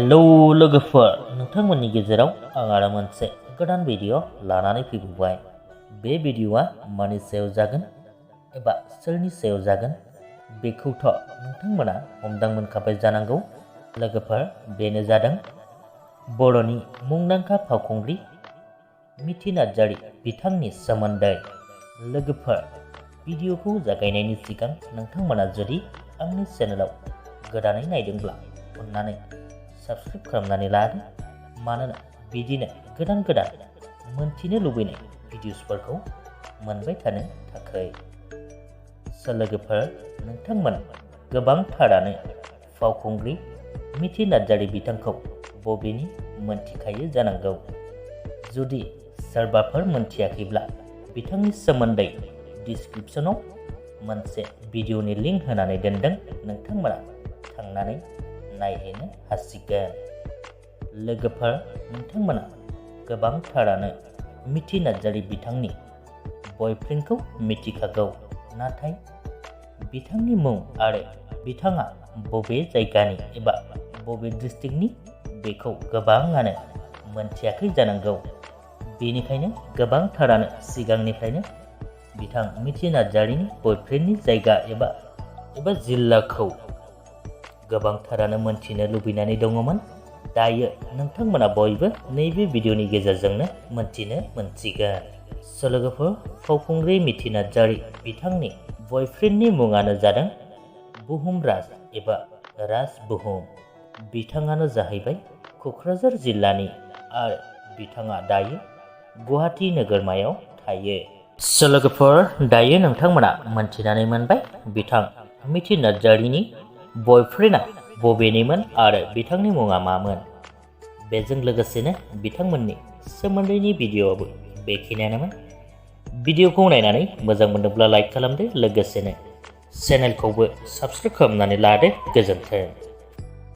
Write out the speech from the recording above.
Hello लोगोफोर, नोंथांमोननि गेजेराव आं आरो मोनसे गोदान भिडिअ लानानै फैबाय। बे भिडिअआ मानि सायाव जागोन एबा सोरनि सायाव जागोन बेखौथ' नोंथांमोना हमदां मोनखाबाय जानांगौ। लोगोफोर, बेनो जादों बर'नि मुंदांखा फावखुंग्रि मिथि नार्जारि बिथांनि सोमोन्दै। लोगोफोर, भिडिअखौ जागायनायनि सिगां नोंथांमोना जुदि आंनि चेनेलाव गोदानै नायदोंब्ला अन्नानै साबस्क्राइब खालामनानै लादो, मानोना बिदिनो गोदान मोनथिनो लुबैनाय भिडिअसफोरखौ मोनबाय थानो थाखाय। लोगोफोर, नोंथांमोन गोबांथारानो फावखुंग्रि मिथि नार्जारि बिथांखौ बबेनि मोनथिखायो जानांगौ। जुदि सोरबाफोर मोनथियाखैब्ला बिथांनि सोमोन्दै डिसक्रिपसनाव मोनसे भिडिअनि लिंक होनानै दोनदों, नोंथांमोना थांनानै नायहैनो हासिगोन। लोगोफोर, नोंथांमोना गोबांथारानो मिथि नार्जारि बिथांनि बयफ्रेन्डखौ मिथिखागौ, नाथाय बिथांनि मुं आरो बिथाङा बबे जायगानि एबा बबे डिस्ट्रिक्टनि बेखौ गोबाङानो मोनथियाखै जानांगौ। बेनिखायनो गोबांथारानो सिगांनिफ्रायनो बिथां मिथि नार्जारिनि बयफ्रेन्डनि जायगा एबा जिल्लाखौ गोबांथारानो मोनथिनो लुबैनानै दङमोन। दायो नोंथांमोना बयबो नैबे भिडिअनि गेजेरजोंनो मोनथिनो मोनसिगोन। लोगोफोर, फावखुंग्रि मिथि नार्जारि बिथांनि बयफ्रेन्डनि मुङानो जादों बुहुम राज एबा राज बुहुम। बिथाङानो जाहैबाय क'क्राझार जिल्लानि आरो बिथाङा दायो गुवाहाटी नोगोरमायाव थायो। लोगोफोर, दायो नोंथांमोना मोनथिनानै मोनबाय बिथां मिथि नार्जारिनि बयफ्रेन्डआ बबेनिमोन आरो बिथांनि मुङा मामोन। बेजों लोगोसेनो बिथांमोननि सोमोन्दैनि भिडिअआबो बेखिनियानोमोन। भिडिअखौ नायनानै मोजां मोनोब्ला लाइक खालामदो, लोगोसेनो चेनेलखौबो साबस्क्राइब खालामनानै लादो। गोजोन्थों।